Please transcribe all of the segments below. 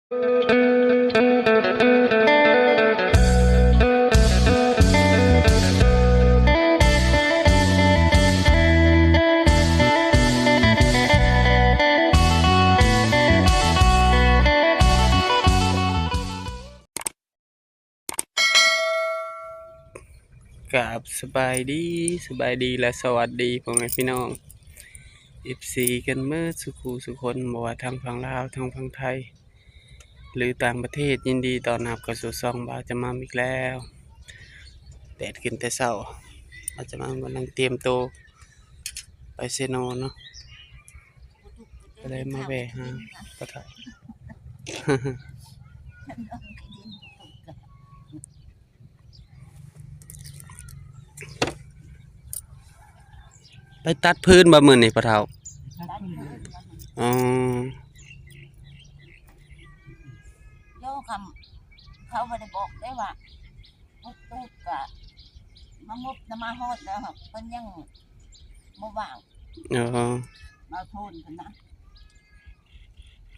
ກາບສະບາຍດີ, ສະບາຍດີ ແລະ ສະຫວັດດີພໍ່ແມ່ພີ່ນ້ອງ ເອັຟຊີ ກັນເໝິດສູ່ຄູ່ສູ່ຄົນ, ບໍ່ວ່າທາງຝັ່ງລາວ, ທາງຝັ່ງໄທ ຫຼື ຕ່າງປະເທດ, ຍິນດີຕ້ອນຮັບເຂົ້າສູ່ຊ່ອງບ່າວຈະມາອີກແລ້ວ. ແດດຂຶ້ນແຕ່ເຊົ້າ, ບ່າວຈະມາກຳລັງຕຽມໂຕໄປເຊໂນເນາະ. ກໍເລີຍມາແວ່ຫາພໍ່ເຖົ້າ. ໄປຕັດຟືນບໍ່ມື້ນີ້ພໍ່ເຖົ້າ? ຕັດຟືນ. ອໍ ໂຍ ຄຳເຂົາບໍ່ໄດ້ບອກເດ້ວ່າ ຮອດຕູບກະມາງົບນຳມາຮອດແລ້ວ ເພິ່ນຍັງບໍ່ວ່າງ. ອໍ ມາໂທນເພິ່ນນະ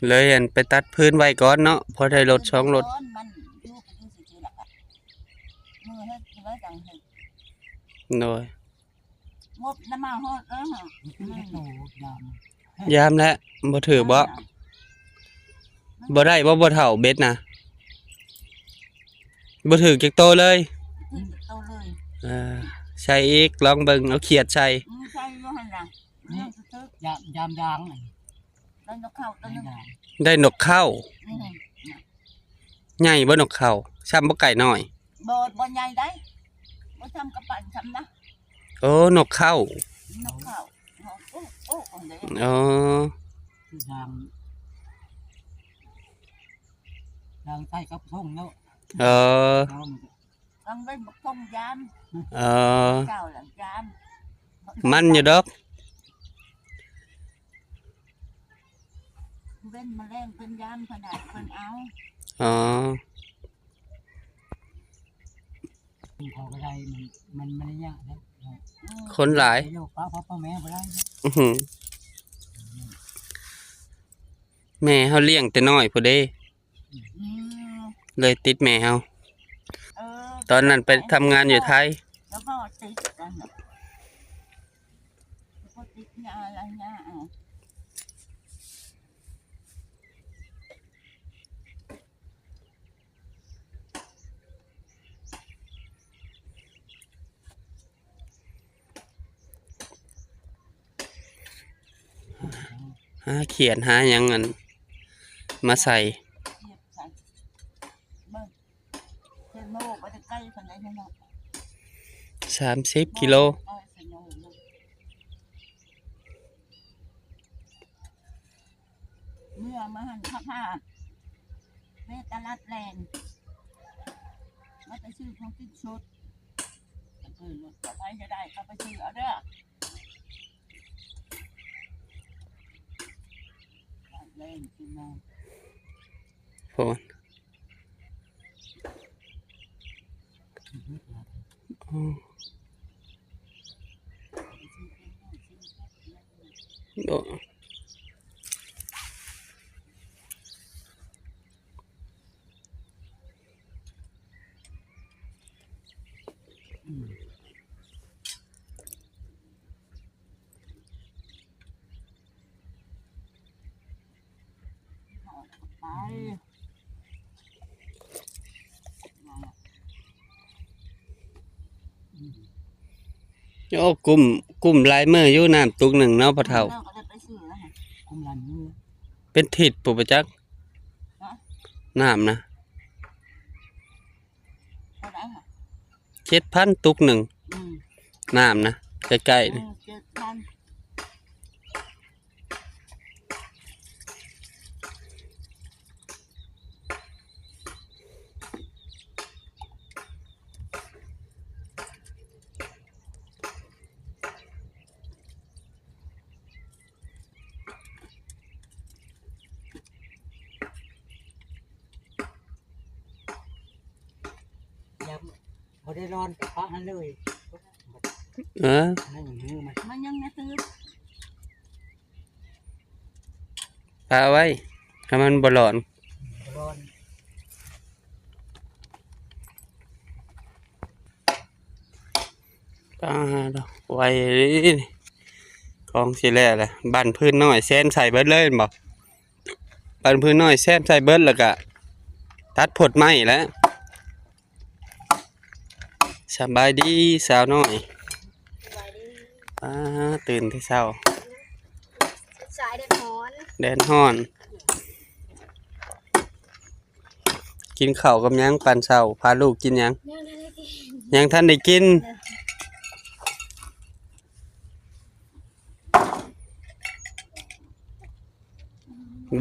ເລີຍ ອັນ ໄປຕັດຟືນໄວ້ກ່ອນເນາະ ພໍໄດ້ລົດສອງລົດ. ມັນຢູ່ກໍຢູ່ຊື່ໆ ລະກະມື້ເຮັດແລ້ວຈັ່ງເຮັດ. ໂດຍ. ງົບນຳມາຮອດເອີ. ຍາມ ຍາມແລ້ວ ບໍ່ຖືກບໍ່? ບໍ່ໄດ້ບໍ່ ພໍ່ເຖົ້າ ເບັດນະ? ບໍ່ຖືກຈັກໂຕເລີຍ. ບໍ່ຖືກຈັກໂຕເລີຍ. ເອີ ໃສ່ອີກ ລອງເບິ່ງ ເອົາຂຽດໃສ່. ອືມ ໃສ່ຢູ່ຫັ້ນລະ. ນີ້ ຍັງຖືກ ຍາມ ຍາມດາງ ໄດ້ນົກເຂົາໂຕໜຶ່ງ. ໄດ້ນົກເຂົາ. ອືມ. ໃຫຍ່ບໍ່ນົກເຂົາ? ຊ່ຳບໍ່ໄກ່ນ້ອຍ. ບໍ່ ບໍ່ໃຫຍ່ໃດ໋ ບໍ່ຊ່ຳກະປັນຊ່ຳນະ. ໂອ້ ນົກເຂົາ. ນົກເຂົາ. ໂອ້ ໂອ້ ໂອ້ ເດ້. ອໍ ຄືດາງ ດາງໃສ່ກັບທົ່ງເນາະ. ເອີ ດາງເວັນບັກທົ່ງຍາມ. ເອີ ເຈົ້າລະຍາມ ມັນຢູ່ດອກ. ເວັນມາແລງເພິ່ນຍາມຂະໜາດເພິ່ນເອົາ. ອໍ ເຂົາກໍໄດ້ ມັນ ມັນ ມັນຍາກເດ້. ອືມ ຄົນຫຼາຍ ຢູ່ປ້າພໍ່ ພໍ່ແມ່ບໍ່ໄດ້ເດ້. ອືຫື ແມ່ເຮົາລ້ຽງແຕ່ນ້ອຍພຸ້ນເດ້. ອືມ ເລີຍຕິດແມ່ເຮົາ. ເອີ ຕອນນັ້ນໄປທຳງານຢູ່ໄທ ແລ້ວກໍຕິດກັນນະ ກໍຕິດຍາລະຍາ. ຫາຂຽດຫາຫຍັງ ອັນ ມາໃສ່. ສາມສິບກິໂລ. ເມື່ອມາຫັ້ນຂ້າພາໄປຕະຫຼາດແລງ ວ່າໄປຊື້ຂອງກິນສົດ. ເອີ ລົດເຂົ້າໄປຈະໄດ້ ເຂົ້າໄປຊື້ເອົາເດີ. ຕະຫຼາດແລງຂຶ້ນມາ ໂພນ. ໄປ ໂອ້ ກຸ້ມ ກຸ້ມຫຼາຍມື້ຢູ່ ນ້ຳຕຸກໜຶ່ງເນາະ ພໍ່ເຖົ້າ. ກຸ້ມຫຼາຍມື້ ເປັນທິດພຸ້ນບໍ່ຈັກ. ຮະ? ນ້ຳນະ ເທົ່າໃດຫະ? ເຈັດພັນຕຸກໜຶ່ງ. ອືມ ນ້ຳນະ ໃກ້ໆ ນີ້. ເອີ ເຈັດພັນ. ຍັງບໍ່ໄດ້ນອນ ປະຫັ້ນເລີຍ. ເອີ ມັນຍັງນະ ມັນຍັງນະ ປະໄວ້ ຖ້າມັນບໍ່ຮ້ອນ. ປາດ ໄວເດ້ນີ້ ກອງຊິແລ້ວແຫຼະ. ບັ້ນພື້ນນ້ອຍແຊມໃສ່ເບິດເລີຍແມ່ນບໍ່? ບັ້ນພື້ນນ້ອຍແຊມໃສ່ເບິດ ແລ້ວກະຕັດພົດໄມ້ແຫຼະ. ສະບາຍດີສາວນ້ອຍ. ສະບາຍດີ. ອາ ຕື່ນແຕ່ເຊົ້າ ສາຍແດດຮ້ອນ ແດດຮ້ອນ. ກິນເຂົ້າກັບຫຍັງ? ປັ້ນເຊົ້າ ພາລູກກິນຫຍັງ? ຍັງທັນໄດ້ກິນ ຍັງທັນໄດ້ກິນ.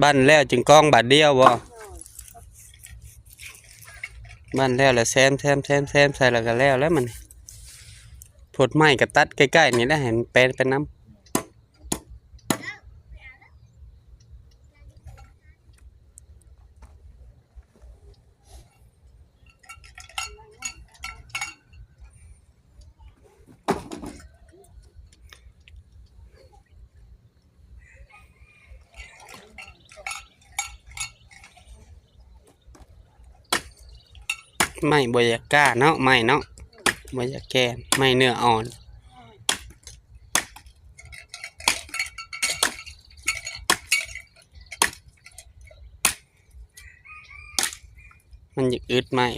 ບັ້ນແລ້ວຈຶ່ງກອງບາດດຽວບໍ່? ບັ້ນແລ້ວລະແຊມໆໆໃສ່ລະກະແລ້ວແລ້ວມັນ. ພົດໄມ້ກະຕັດໃກ້ໆນີ້ແຫຼະ ໃຫ້ມັນແປນໄປນຳ. ໄມ້ບໍ່ຢາກກ້າເນາະ ໄມ້ເນາະ ບໍ່ຢາກແກ່ນ ໄມ້ເນື້ອອ່ອນ. ມັນຢາກອຶດໄມ້.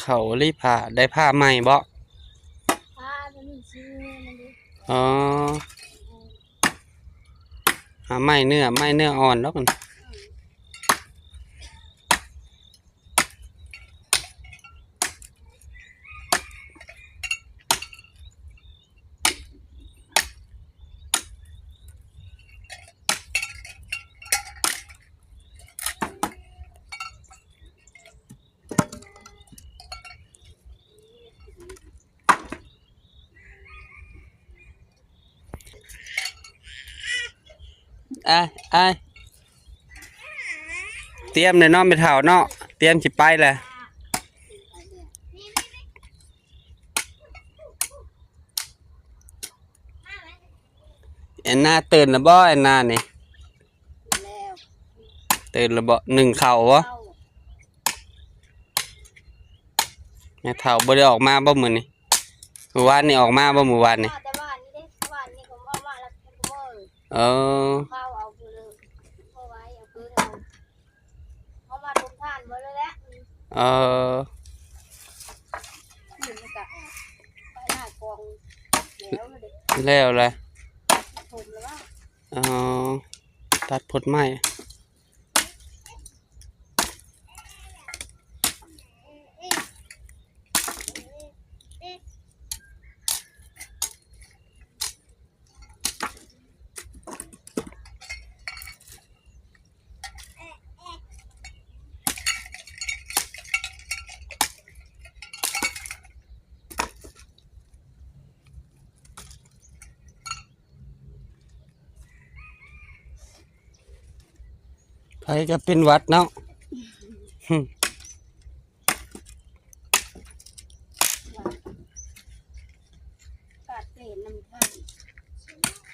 ເຂົາລີ້ຜ້າ ໄດ້ຜ້າໃໝ່ບໍ່? ຜ້າຕົວນີ້ຊື້ມັນເດ້. ອໍ ຫາໄມ້ເນື້ອ ໄມ້ເນື້ອອ່ອນດອກ. ອ້າຍ ອ້າຍ ຕຽມແລ້ວເນາະ ແມ່ເຖົ້າເນາະ ຕຽມຊິໄປແລ້ວ. ແອນນາຕື່ນແລ້ວບໍ່? ແອນນານີ້ ແລ້ວ ຕື່ນແລ້ວບໍ່? ໜຶ້ງເຂົ້າບໍ່? ເຂົ້າ ແມ່ເຖົ້າບໍ່ໄດ້ອອກມາບໍ່ມື້ນີ້? ມື້ວານນີ້ອອກມາບໍ່? ມື້ວານນີ້ ແຕ່ວານນີ້ເດ້ ວານນີ້ກໍອອກມາແລ້ວ. ເອີ ເຂົ້າເອົາເລີຍ ເອົາໄວ້ ເອົາຄືນເອົາ ເອົາມາລົງທານເບິດເລີຍແຫຼະ. ເອີ ນີ້ມັນກະໄປໜ້າກອງແລ້ວເດ້ ແລ້ວແຫຼະ ຖົມແລ້ວວ່າ. ອໍ ຕັດພົດໄມ້. ໃຜກໍເປັນຫວັດເນາະ. ກາດເປັນນຳທ່ານ.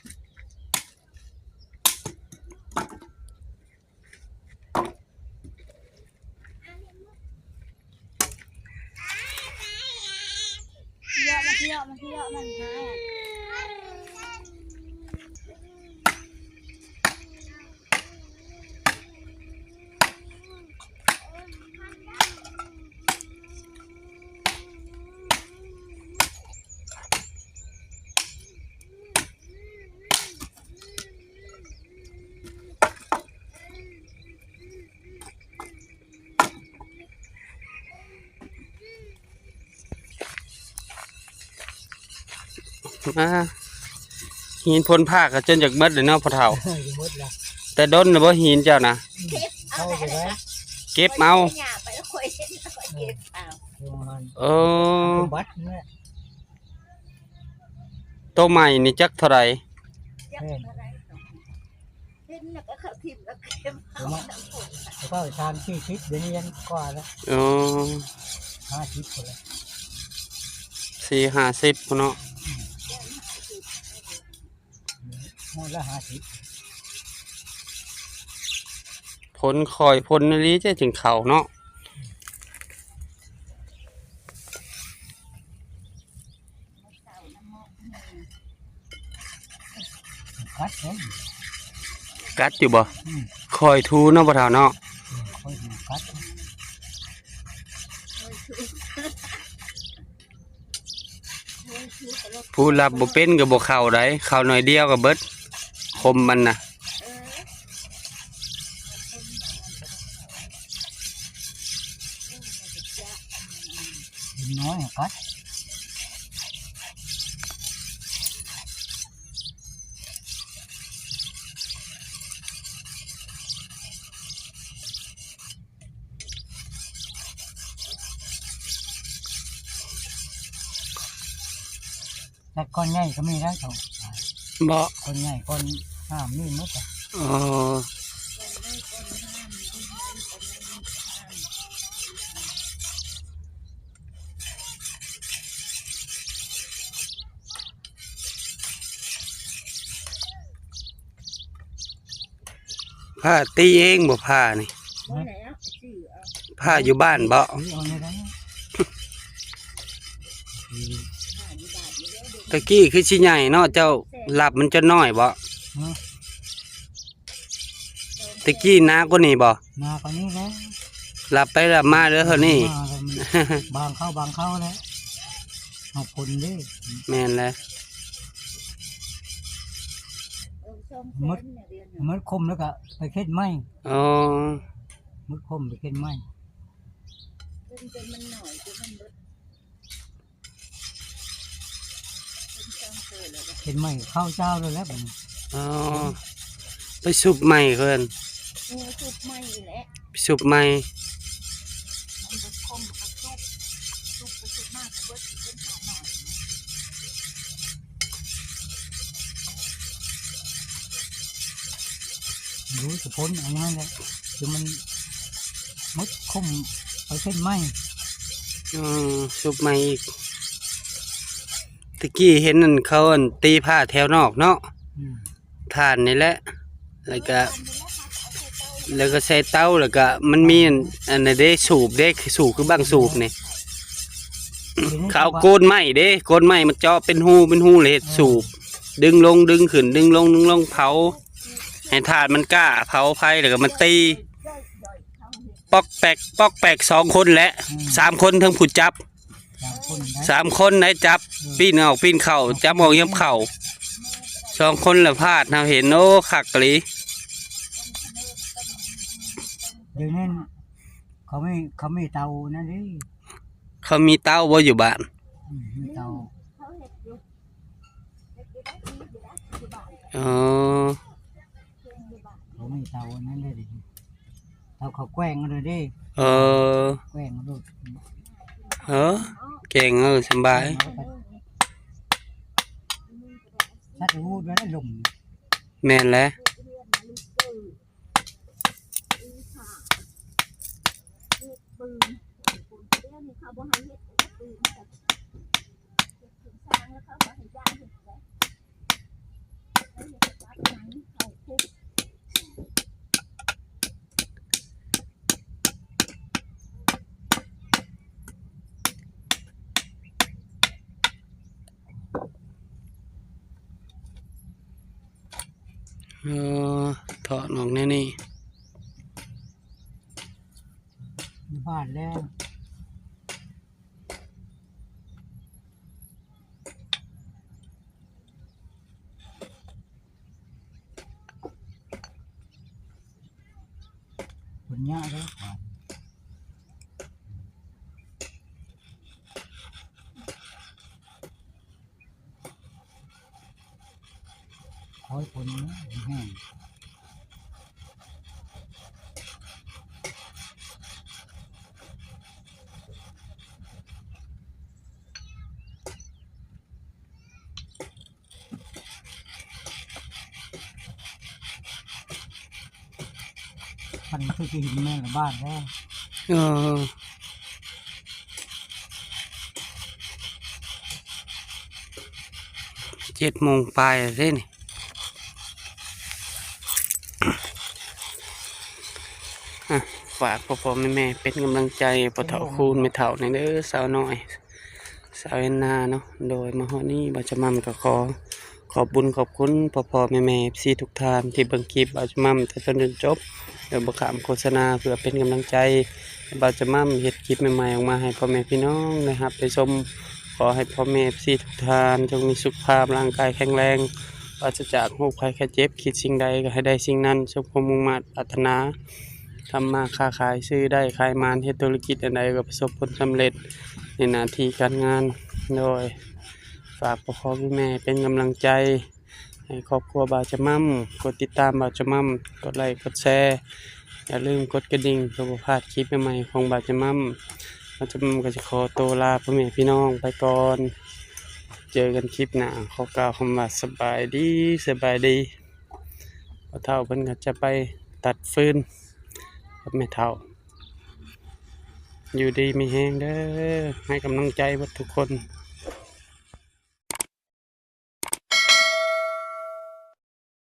ເຍາະມາເຍາະມາເຍາະມັນຫາ. ອ່າ ຫີນພົ້ນພາກກໍຈົນຢາກເບິດເລີຍເນາະພໍ່ເຖົ້າ. ເອີ ຢາກເບິດລະ ແຕ່ດົນແລ້ວບໍ່ຫີນເຈົ້ານະ. ອືມ ເອົາໄປໄດ້ ເກັບເອົາ ເອີ ເອົາໄປເກັບເອົາ. ເອີ ສົມບັດນັ້ນແຫຼະ. ໂຕໃໝ່ນີ້ຈັກເທົ່າໃດ? ຈັກເທົ່າໃດ? ເຫັນແລ້ວກໍເຂົາຖິ້ມແລ້ວເກັບເອົາ. ປະມານ ແຕ່ເກົ່າສາມສີ່ສິບ ດຽວນີ້ຍັງກວ່າແລ້ວ. ອໍ ຫ້າສິບພຸ້ນແຫຼະ. ສ ສີ່ຫ້າສິບພຸ້ນເນາະ. ໜ່ວຍລະຫ້າສິບ. ຝົນຄ່ອຍຝົນອີ່ຫຼີເດ້ ຈຶ່ງເຂົ້າເນາະ. ກັດເດ້. ກັດຢູ່ບໍ່? ອືມ. ຄ່ອຍຖູເນາະ ພໍ່ເຖົ້າເນາະ. ອືມ ຄ່ອຍຖູກັດ. ຜູ້ລັບບໍ່ເປັນກໍບໍ່ເຂົ້າໃດ, ເຂົ້າໜ້ອຍດຽວກໍເບິດ ຄົມມັນນະ. ເຫັນນ້ອຍກໍ ແຕ່ກ້ອນໃຫຍ່ກໍມີໄດ້ເຂົາ. ບໍ່? ກ້ອນໃຫຍ່ ກ້ອນງາມມີໝົດ. ອໍ. ພ້າຕີເອງບໍ່ ພ້ານີ້? ບໍ່ແລ້ວ ຊື້ເອົາ. ພ້າຢູ່ບ້ານບໍ່? ຊື້ເອົາໃນໃດ. ຕະກີ້ຄືຊິໃຫຍ່ເນາະ ເຈົ້າລັບມັນຈົນນ້ອຍບໍ່? ຮະ? ຕະກີ້ໜາກວ່ານີ້ບໍ່? ໜາກວ່ານີ້ແຫຼະ. ລັບໄປລັບມາເດີເທົ່ານີ້ ມາແລ້ວມັນບາງເຂົ້າບາງເຂົ້າແຫຼະ. ເຮົາພົນເດ້. ແມ່ນແຫຼະ. ເອີ ຊ່ອງ ໝົດ ແຟນແມ່ເດືອນ ໝົດຄົມແລ້ວກໍໄປເຄັດໃໝ່. ອໍ ໝົດຄົມໄປເຄັດໃໝ່. ເປັນ ເປັນມັນໜ້ອຍ ເປັນມັນເບິດ. ເປັນໃໝ່ເຂົ້າເຈົ້າແລ້ວແຫຼະບັດນີ້. ອໍ ໄປຊຸບໃໝ່ເພິ່ນ. ເອີ ຊຸບໃໝ່ນີ້ແຫຼະ ໄປຊຸບໃໝ່. ມັນບໍ່ຄົມກໍຊຸບ ຊຸບໄປຊຸບມາກໍເບິດ ເປັນເຂົ້າໜ້ອຍ. ຮູ້ສະພົນອັນນັ້ນແຫຼະ ຄືມັນໝົດຄົມໄປເຊັ່ນໃໝ່. ອໍ ຊຸບໃໝ່ອີກ. ຕະກີ້ເຫັນອັນເຂົາອັນຕີພ້າແຖວນອກເນາະ. ອືມ. ຖ່ານນີ້ແຫຼະ ແລ້ວກະ ແລ້ວກະໃສ່ເຕົາ ແລ້ວກະມັນມີອັນ ອັນນັ້ນເດ້ ສູບເດ້ ສູບຄືບັ້ງສູບນີ້. ເຂົາເອົາໂກນໄມ້ເດ້ ໂກນໄມ້ມາເຈາະເປັນຮູ ເປັນຮູ ແລ້ວເຮັດສູບ ດຶງລົງດຶງຂຶ້ນ ດຶງລົງດຶງລົງ ເຜົາໃຫ້ຖ່ານມັນກ້າ ເຜົາໄຟ ແລ້ວກໍມາຕີ ປອກແປກ ປອກແປກ ສອງຄົນແຫຼະ ອືມ ສາມຄົນ ເທິງຜູ້ຈັບ ສາມຄົນໄດ້ ສາມຄົນໄດ້ຈັບ ເອີ ປີ້ນອອກປີ້ນເຂົ້າ ຈັບອອກຍັບເຂົ້າ ສອງຄົນລະພາດ ເຮົາເຫັນ ໂອ້ ຄັກອີ່ຫຼີ. ດຽວນີ້ເຂົາມີ ເຂົາມີເຕົານັ້ນເດ້. ເຂົາມີເຕົາບໍ່ຢູ່ບ້ານ? ອືມ ມີເຕົາ. ອໍ ເຂົາມີເຕົາອັນນັ້ນເດ້ ເຕົາເຂົາແກວ່ງເອົາເດ້. ເອີ ແກວ່ງເອົາໂລດ. ເອີ ແກວ່ງເອົາສະບາຍ. ສັດຮູ້ດ້ວຍລົມ. ແມ່ນແຫຼະ. ເອີ ຖອດອອກແນວນີ້ ຢູ່ບ້ານແລ້ວ. ຄົນຍາກເດ້. ໂອ້ຍ ຝົນແຮງ. ຄັນຄືຊິເຫັນແມ່ນລະບາດແລ້ວ. ເອີ. ເຈັດໂມງປາຍແລ້ວເດ້ນີ້. ອ່ະ ຝາກພໍ່ໆແມ່ໆເປັນກຳລັງໃຈພໍ່ເຖົ້າຄູນແມ່ເຖົ້າແດ່ເດີ ສາວນ້ອຍ ສາວແອນນາເນາະ. ໂດຍ ມາຮອດນີ້ບ່າວຈະໝ່ຳກໍຂໍຂອບບຸນຂອບຄຸນພໍ່ໆແມ່ໆເອັຟຊີທຸກທ່ານທີ່ເບິ່ງຄລິບບ່າວຈະໝ່ຳແຕ່ຕົ້ນຈົນຈົບ ໂດຍບໍ່ຂ້າມໂຄສະນາ ເພື່ອເປັນກຳລັງໃຈໃຫ້ບ່າວຈະໝ່ຳເຮັດຄລິບໃໝ່ໆອອກມາໃຫ້ພໍ່ແມ່ພີ່ນ້ອງໄດ້ຮັບໄດ້ຊົມ. ຂໍໃຫ້ພໍ່ແມ່ເອັຟຊີທຸກທ່ານຈົ່ງມີສຸຂະພາບຮ່າງກາຍແຂງແຮງ ປາສະຈາກໂລກໄພໄຂ້ເຈັບ, ຄິດສິ່ງໃດກໍໃຫ້ໄດ້ສິ່ງນັ້ນ ສົມຄວາມມຸ່ງມາດປາດຖະໜາ, ທຳມາຄ້າຂາຍ ຊື້ໄດ້ຂາຍໝານ, ເຮັດທຸລະກິດອັນໃດກໍປະສົບຜົນສຳເລັດໃນໜ້າທີ່ການງານ. ໂດຍ ຝາກພໍ່ໆແມ່ໆເປັນກຳລັງໃຈ ໃຫ້ຄອບຄົວບ່າວຈະໝ່ຳ, ກົດຕິດຕາມບ່າວຈະໝ່ຳ, ກົດໄລກ໌ ກົດແຊ, ຢ່າລືມກົດກະດິ່ງ ເພື່ອບໍ່ພາດຄລິບໃໝ່ໆຂອງບ່າວຈະໝ່ຳ. ບ່າວຈະໝ່ຳກໍຈະຂໍໂຕລາພໍ່ແມ່ພີ່ນ້ອງໄປກ່ອນ. ເຈີກັນຄລິບໜ້າ. ຂໍກ່າວຄຳວ່າສະບາຍດີ, ສະບາຍດີ. ພໍ່ເຖົ້າເພິ່ນກໍຈະໄປຕັດຟືນກັບແມ່ເຖົ້າ. ຢູ່ດີມີແຮງເດີ, ໃຫ້ກຳລັງໃຈເບິດທຸກຄົນ.